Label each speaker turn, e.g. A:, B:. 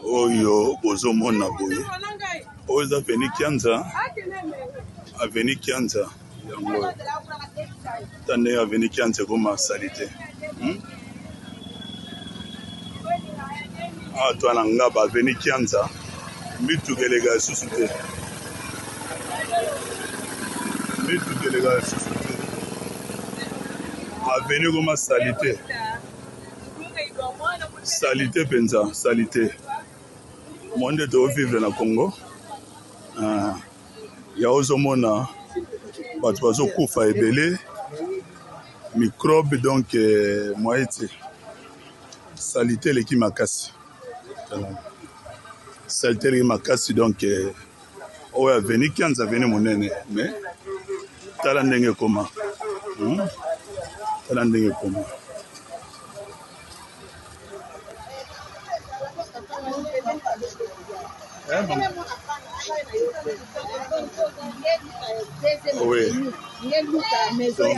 A: Oyo bozomona boye, oyo eza Avenue Kianza, Avenue Kianza yango oyo. Ta ndenge Avenue Kianza ekoma salite. Awa toa na Ngaba, Avenue Kianza, mituka eleka lisusu te, mituka eleka lisusu te, avenue ekoma salite. Salite mpenza, salite mo nde tozovivre na Congo. Ah, ya ozomona bato bazokufa ebele, microbe donc eh, moye te, salite eleki makasi, salite eleki makasi donc eh, oyo aveni kianza aveni monene mais tala ndenge ekoma, Tala ndenge ekoma. Oui. Donc,